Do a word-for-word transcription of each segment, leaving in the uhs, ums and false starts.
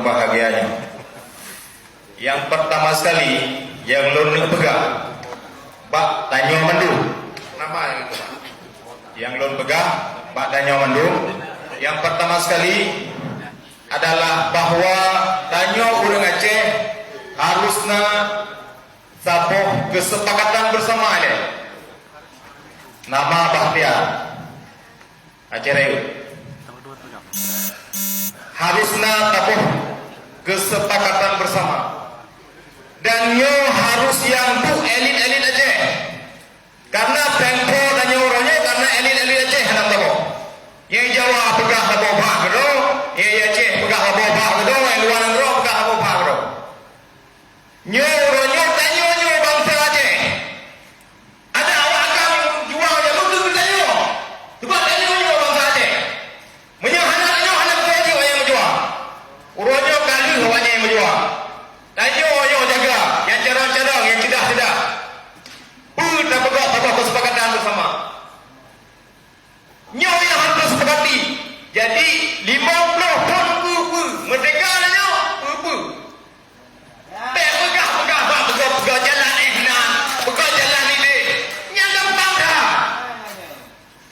Bahagia nyoe. Nyang pertama sekali, nyang lôn neuk peugah bak tanyoe mandum. Nama nyang lôn peugah bak tanyoe mandum, nyang pertama sekali adalah bahwa tanyoe ureuëng Aceh harus na saboh kesepakatan bersama ilée. Nama Bahtiar. Aceh Rayeuk. Harus na taboh kesepakatan bersama. Dan nyoe harus nyang duek elit-elit Aceh. Karena tempo tanyoe uroe nyoe karena elit-elit Aceh hana taboh. Nyang Jawa peugah haba bah keudroe, nyang Aceh peugah haba bah keudroe, nyang luwa nanggroe peugah haba bah keudroe. Nyoe uroe nyoe tanyoe nyoe bansa Aceh. Ada awak agam jua nyang beutôi geutanyoe. Sebab tanyoe nyoe bansa Aceh. Meunyoe hana tanyoe hana beutôi jih awak nyang meujuang. Uroe nyoe ka lheueh awak nyang meujuang. Tanyoe nyoe jaga nyang carông-carông, nyang ceudah-ceudah. Peue tapeugah saboh kesepakatan bersama. Nyoe nyang harôh taseupakati. Jadi, limong ploh thon peue-peue, meurdehka nyoe peue-peue. Bèk peugah-peugah bak peugah-peugah jalan éh na, peugah jalan idéh. Nyan gampang that.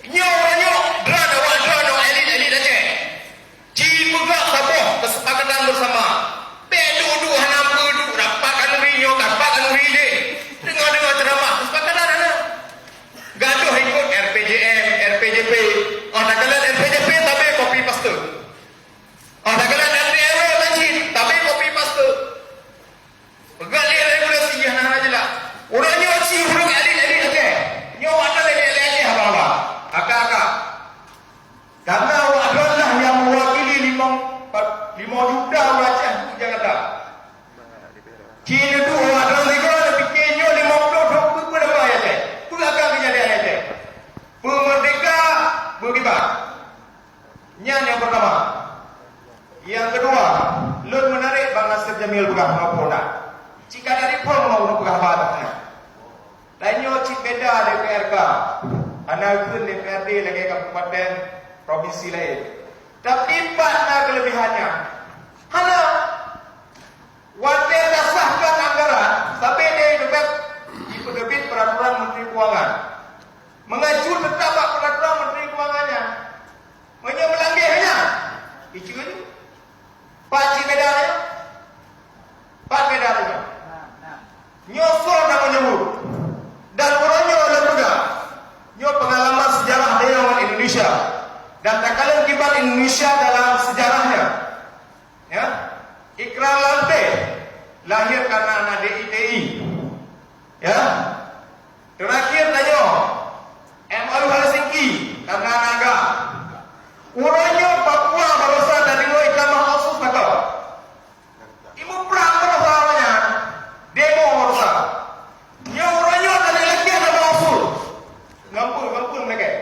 Nyoe, nyoe, droeneuh awak droeneuh elit-elit Aceh. Ci peugah saboh kesepakatan bersama. Bèk duek-duek hana peue duek rapat khanuri nyoe, rapat khanuri lé. Deungoe-deungoe ceuramah kesepakatan hana. Gadoh ikot R P J M, R P J P. Oh, takalon R P J P tabé copy paste. Oh, takalon R T L O tajih tabé copy paste. Peugah lé regulasi jih hana jeulaih. Ureueng nyoe ci ureueng elit-elit Aceh. Nyoe awak nyan elit-elit Aceh haba-haba. Aka-aka. Karena awak droeneuh nyang meuwakili limong, limong juta ureueng Aceh di Jakarta. Ci neuduek awak droeneuh sigoe neupike nyoe limong ploh thon peue-peue damai Aceh. Peue akan keujadian Aceh. Peue meurdehka, peue kiban. Nyan nyang peurtama. Nyang keudua, lôn meunarek Bang Nasir Jamil peugah ngon Polda. Cit ka dari phon ngon ureueng peugah haba nyan. Tanyoe cit beda D P R K, hana kheun D P R D lagèe kabupaten, provinsi laén. Tapi pat na keulebihannya? Hana. Watèe tasahkan anggaran, sabe deh deubat jipeuteubiet peuraturan Menteri Keuangan. Mengacu teutap bak peuraturan Menteri Keuangan nyan. Meunyoe meulangge nyan, icu nyoe. Pat cit beda nyoe? Pat beda nyoe? Nyoe soe na meunyeubut. Dan uroe nyoe lôn peugah, nyoe peungalaman seujarah tanyoe ngon Indonesia. Dan takalon kiban Indonesia dalam seujarahnya. Ya. Ikrar Lante lahir karena na D I T I. Ya. Terakhir tanyoe, M O U Helsinki karena na GAM. Uroe nyoe Papua barosa tadeungoe itamah otsus mantong. Imeung prang barosa awaknyan, demo barosa. Nyoe uroe nyoe tadeungoe lagèe na otsus. Ngon peue, ngon peue meulagèe?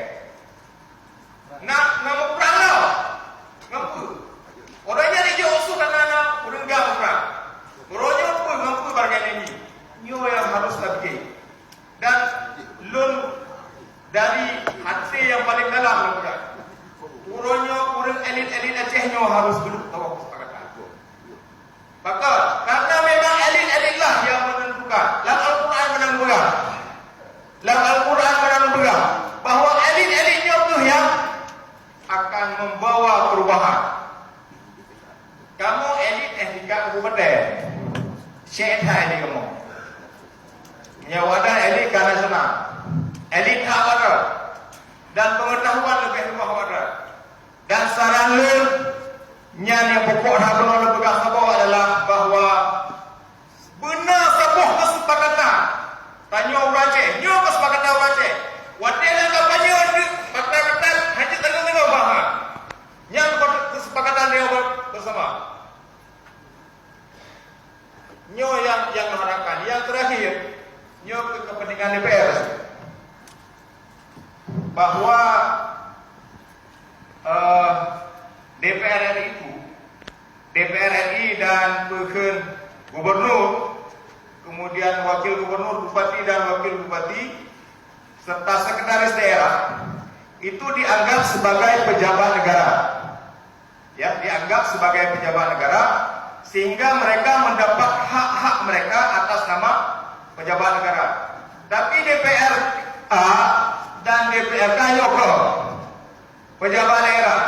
Na, na meuprang na. Ngon peue? Uroe nyan ijok usus hana na ureueng GAM meuprang. Uroe nyoe peue ngon peue barangkapeue nyoe? Nyoe nyang harôh tapike. Dan lôn dari até nyang paleng dalam lôn peugah. Uroe nyoe ureueng elit-elit Aceh nyoe harôh geuduek saboh keusepakatan. Pakon? Karena memang elit-elit lah yang menentukan. Lam Al-Quran meunan geupeugah. Lam Al-Quran meunan geupeugah bahwa elit-elit nyoe kheueh yang akan membawa perubahan. Kamoe elit eh tingkat kabupaten. Syek that elit kamoe. Nyoe wadah elit ka nasional. Elit hak wadah. Dan pengetahuan lebih luas wadah. Dan saran lôn, nyan nyang pokok that keunoe lôn peugah saboh adalah bahwa beuna saboh keusepakatan. Tanyoe ureueng Aceh, nyoe keusepakatan ureueng Aceh. Watèe lam kampanye, patai-patai, hana teungoh-teungoh bahas. Nyan keusepakatan tanyoe bersama. Nyoe nyang, nyang meuharapkan. Nyang terakhir, nyoe keu kepentingan D P R. Bahwa, eh, D P R R I itu, D P R R I dan peukheun gubernur, kemudian wakil gubernur, bupati dan wakil bupati, serta sekretaris daerah, itu dianggap sebagai pejabat negara. Ya, dianggap sebagai pejabat negara, Sehingga mereka mendapat hak-hak mereka atas nama pejabat negara. Tapi D P R A dan D P R K nyoe keuh pejabat daerah.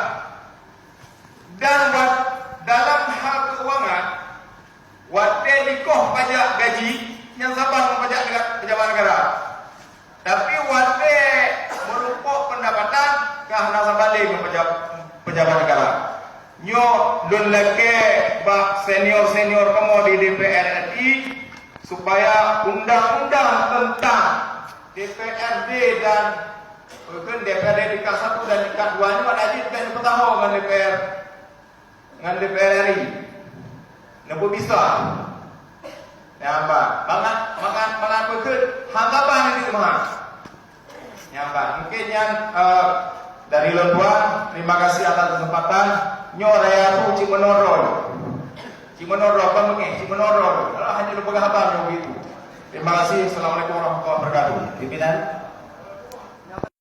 Dan wat-, dalam hal keuangan, watée dikoh pajak gaji, nyan saban ngon pajak nega-, pejabat negara. Tapi watée meurumpok pendapatan, ka hana saban lé ngon peja-, pejabat negara. Nyoe lôn lakée bak senior-senior kamoe di D P R R I, supaya undang-undang tentang D P R D dan, bukan D P R D tingkat satu dan tingkat dua nyoe wajéb bèk neupeutaho ngon D P R, ngon D P R R I. Neupeubisa. Nyang ba, mangat, mangat, mangat beutôi, hana ban di rumah. Nyang ba, mungkin nyan, eh, dari lôn tuan, terima kasih atas kesempatan. Nyoe raya su cit meunoe droe. Cit meunoe droe, kon beungéh, cit meunoe droe. Alah, hana lôn peugah haba nyoe begitu. Terima kasih. Assalamualaikum warahmatullahi wabarakatuh. Pimpinan.